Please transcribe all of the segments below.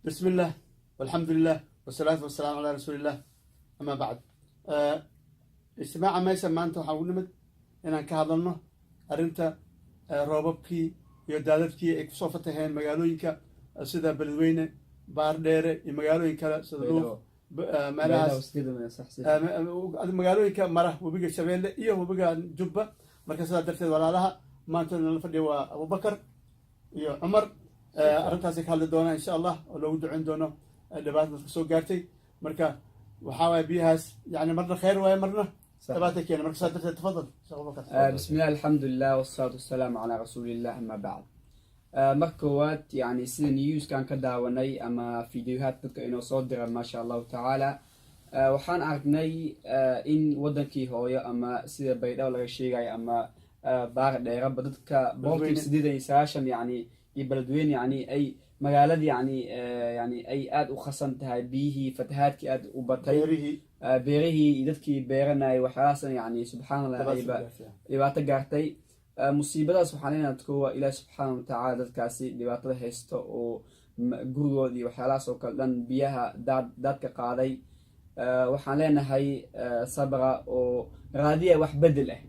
بسم الله والحمد لله والصلاة والسلام على رسول الله، أما بعد. Ijtimaaca meesha maanta waxaan ugu nimid inaan ka hadalno arrinta roobabkii iyo daadadkii ay kusoo fataheen magaalooyinka sida Beledweyne, Baardheere iyo magaalooyin kale sida Luuq, meelahaas, magaalooyinka mara webiga Shabeelle iyo webiga Jubba. Marka sidaa darteed, walaalaha maanta nala fadhiya waa Abubakar iyo Cumar. Arrintaasi ka hadli doona insha Allah oo loogu duceyn doono dhibaata dadka soo gaartay. Marka waxaa waaya biyahaas yani marna khayr waaye, marna dhibaata keena. Marka sidaa darteed, tafadal, sheekh Abubakar. بسم الله، الحمد لله، والصلاة والسلام على رسول الله، أما بعد. Marka koowaad, yani sida newskan ka daawanay ama fideohaad dadka inoo soo dira, maasha Allahu tacaala, waxaan aragnay in wadankii hooyo ama sida Baydhabo laga sheegayo ama Baar Dheeraba, dadka 89% yani iyo Beledweyne, yani ay magaalada yani ay aada u khasan tahay, biyihii fatahaadkii aada u batay. Beerihii. Beerihii iyo dadkii beeranayay, waxyaalahaasna yani subxaan Allah ayba dhibaato gaartay. Musiibadaas waxaan leenahay kowa Ilaah subxaana watacaala dadkaasi dhibaatada haysto oo gurigood iyo waxyaalahaas oo kale dhan biyaha daadka qaaday, waxaan leenahay sabra oo raadiya wax bedel ah,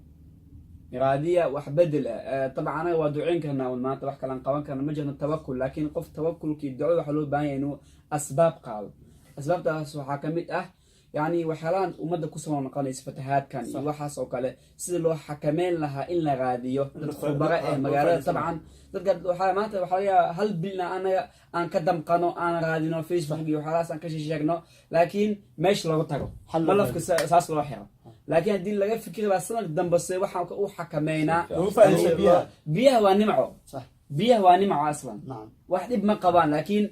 raadiya wax bedel ah. Dabcan anaga waa duceyn karnaa un, maanta wax kalaan qaban karna ma jirno, tawakul. Laakiin qof tawakulkii ducada waxaa loo baahan yahay inuu asbaab qaado. Asbaabtaas waxaa ka mid ah yani waxyaalahan ummadda kusoo noqonaysa, fatahaadkan iyo waxaas oo kale, sida loo xakameyn lahaa in la raadiyo dad khubaro eh magaalada. Dabcan dadka waxaa maanta waxaa laga yaabaa hal bilna anaga aan ka damqano, aan raadino Facebook iyo waxyaalahaas aan ka sheegno, laakiin meesha looga tago malafka saas loo xiro. Laakiin haddii laga fikri lahaa sanad dambe se waxaan u xakameynaa. Lagu faa'iidaysto biyaha. Biyaha waa nimco. Biyaha waa nimco aslan. Wax dhib ma qabaan, laakiin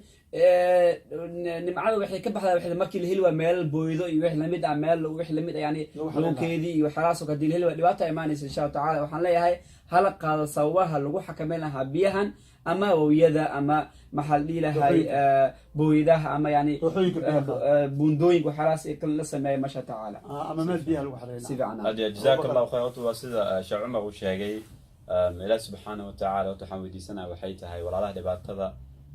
nimcada waxay ka baxdaa waxay markii la heli waa meel booydo iyo wix lamid ah, meel wix lamid ah yani lagu xalin lagu lahaa. keedi iyo waxyaalahaas oo kale hadii la heli waa dhibaata imaanaysa insha Allahu tacala. Waxaan leeyahay hala qaado sababaha lagu xakameyn lahaa biyahan ama wawiyada ama maxaa la dhihi lahay, booydaha ama yani dooxooyinka biyaha qaada. Buundooyinka, waxyaalahaas ee kale la sameeya, masha tacaala. Ama meel biyaha lagu xareeyo. Si fiican. Aad iyo jazaaka Allahu khayr. Horta waa sida Sheekh Cumar uu sheegay. Ilaah subxaana wa tacaala horta waxaan weydiisanaya waxay tahay walaalaha dhibaatada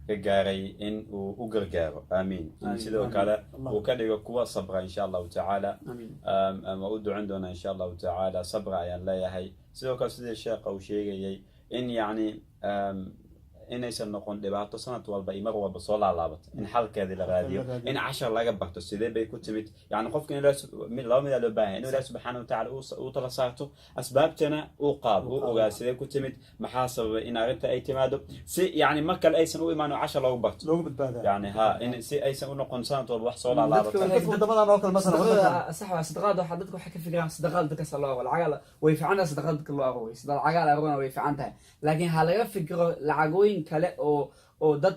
ka gaaray in uu u gargaaro, aamiin. In Amiin. sidoo kale Allah. uu ka dhigo kuwa sabra insha Allahu tacaala. Amiin. Waa u ducin doonaa insha Allahu tacaala, sabra ayaan leeyahay. Sidoo kale sidii sheekha uu sheegayay in yacni inaysan noqon dhibaato sanad walba iyo mar walba soo laalaabato, in xalkeedii la raadiyo, la raadiyo. In cashar laga barto sidee bay ku timid. Yani qofka in laba midaa loo baahan yahay: inuu Ilaah subxaana watacaala uu tala saarto, asbaabtana uu qaado, uu ogaa sidee ku timid, maxaa sababay in arrinta ay timaado, si yani mar kale aysan u imaan oo cashar loogu barto. Loogu badbaadaa. Yani ha in si aysan u noqon sanad walba wax soo Dadka laalaabata. Dadka wadamadan oo kale masalan wadankan Sadaqada sax waa sadaqada. Waxaa dadka waxay ka fikiraan sadaqada dadkaas loo aqo lacagaa way fiican tahay, sadaqada dadka loo aqo lacagaa la aqoona way fiican tahay, laakiin ha laga fikiro lacagooyin kale oo dad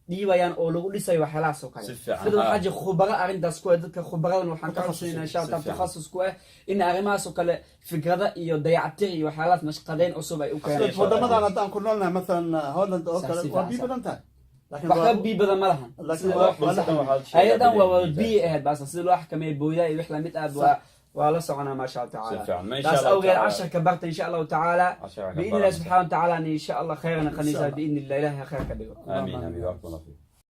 dhiibayaan oo lagu dhisayo waxyaalahaas oo kale. Si fiican, Dad waxaa ha. jira khubaro arrintaas ku ah. Dadka khubaradan waxaan ka codsanayna insha Allah Si fiican. takhasus ku ah in arrimahaas oo kale fikrada iyo dayactir iyo waxyaalahaas nashqadeyn cusub ay u keenaan. Wadamadan hadda aan ku noolnahay, masalan Holland oo Sax, kale, si waa fiican, biyo sax. badan tahay, laakiin Wax ka biyo badan ma lahan. Laakiin Sida waa la ayadan waa wada biyo ahayd baasa sida loo xakameeyay booydaha iyo wix lamid ah waa la soconaa maasha Allah Si tacaala. fiican. Ma insha Taas Allahu awgeed tacaala. casharka barta insha Allahu tacaala. Casharka biidni Illahi baranaysa. subxaana wa tacaala, insha Allah khayrna qanaysaa Allah. biidni Illah. Ilahay khayr ka dhigo. Aamiin, aamiin, barakallahu fiik.